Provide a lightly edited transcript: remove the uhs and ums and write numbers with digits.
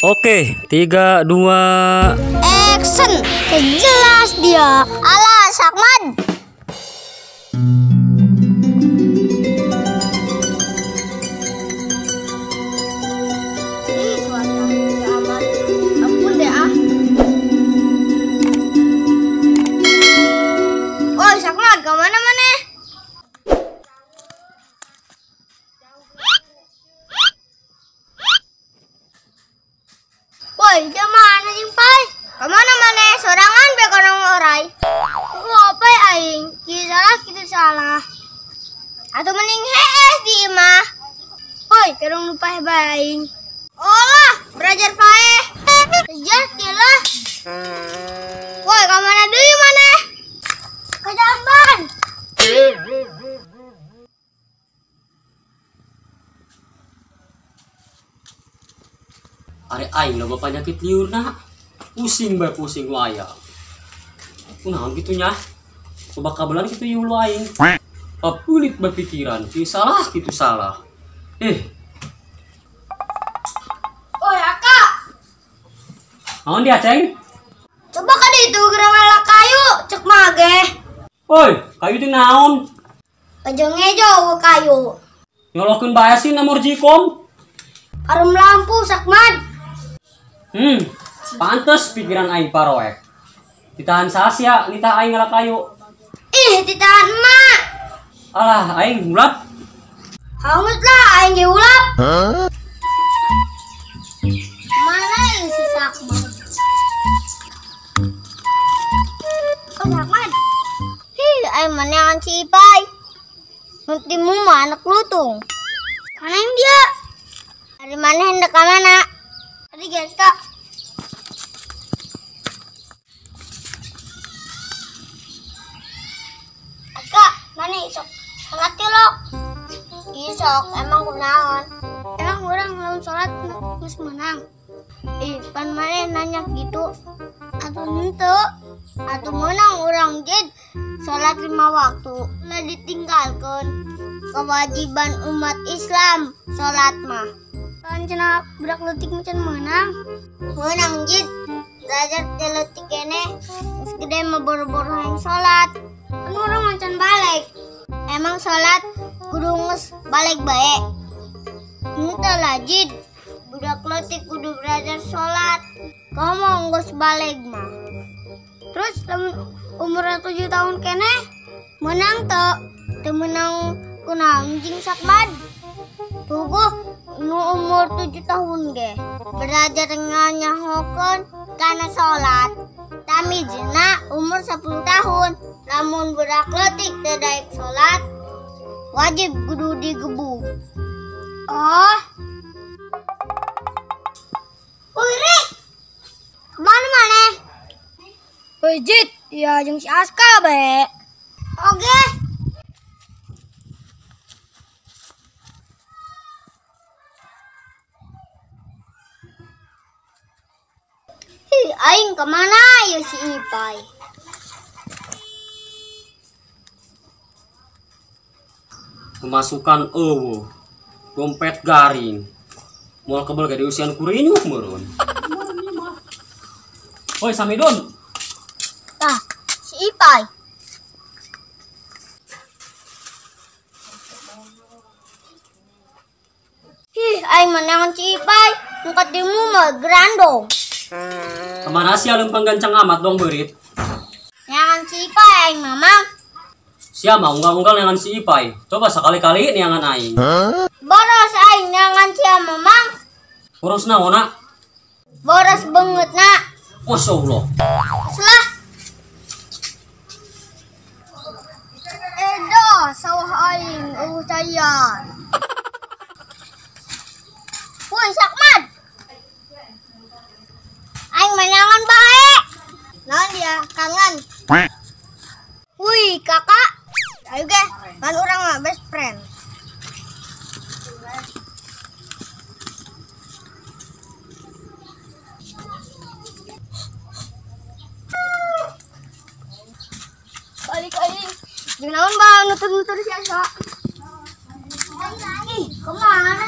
Oke, 3, 2, action. Jelas dia. Alah, Sakmad. Ih, cuaca amat. Ampun deh ah. Woi, Sakmad, ke mana mana? Woi, dia mana jeung pai? Kemana mana? Sorangan be kono orai. Apa aing? Kieu salah kitu salah. Atau mending hees di imah. Woi, kerung lupa bae aing. Olah, belajar paeh. Kejar lah. Woi, ka mana deui maneh? Ke jamban. Are aing loba penyakit liurna. Pusing bae pusing waya. Kunaon kitu nya? Coba kabelan kitu ieu lu aing. Papulit bae pikiran, kieu salah kitu salah. Oi, Akak. Naon dia, Ceng? Coba ka ditu gerang ala kayu, cek mage. Oi, kayu teh naon? Aja ngejo kayu. Nyolokeun bae sih nomor jikom. Arum lampu Sakmad. Pantes pikiran aing paroek. Ditahan sasia, nitah aing ngala kayu. Ih, ditahan emak. Alah, aing hulap. Hangut lah, aing ge hulap. Huh? Mana ini si Sakmad? Oh, Sakmad. Hi, aing manehan si Ipai. Nanti mu mah anak lutung. Kana yang dia. Dari mana hendak ke mana? Tadi guys, Kak. Kak, mana isok? Salat tilok. Isok, emang kunaon? Emang orang lamun salat geus menang. Ih, pan mana nanya gitu? Atuh henteu. Atuh menang urang jid salat 5 waktu. Lah ditinggalkeun kewajiban umat Islam salat mah. Kan cenah budak leutik macan menang. Menang jid. Belajar ti leutik keneh geus gede mah boro-boro hayang salat. Kan urang macan balik. Emang salat kudu geus balik bae. Henteu lah jid. Budak leutik kudu belajar salat. Komo geus balik mah. Terus lamun umur 7 tahun keneh menang teu? Teu menang kunaon jeung Sakmad? Tuguh nu umur 7 tahun ge belajar nganyahokeun kana salat. Tamizna umur 10 tahun. Lamun budak leutik teu daek salat wajib kudu digebuk. Oh. Woi, Rik. Kemana maneh? Woi, Jit, ya jeung si Aska bae. Oke. Hi, aing kemana ya si Ipai? Pemasukan eueuh, dompet garing. Moal kebel ge diusian kurinyuk meureun. Woi, Samidun. Tah, si Ipai. Hi, aing menangan si Ipai, muka timu mah gerandong. Kemana sih lempang gancang amat dong berit? Neangan si Ipai aing mamang. Sia mah unggal-unggal neangan si Ipai. Coba sekali-kali neangan aing. Huh? Boros aing neangan sia mamang. Boros naon na? Boros banget na. Masya Allah. Selah. Edo sawah aing eueuh cayan. Woi Sakmad. Aing menangan bae. Naon dia kangen. Wih, kakak. Ayo ge, kan urang mah best friend. Balik aing. Jeung naon ba nutur-nutur si Asa? Ih, kemana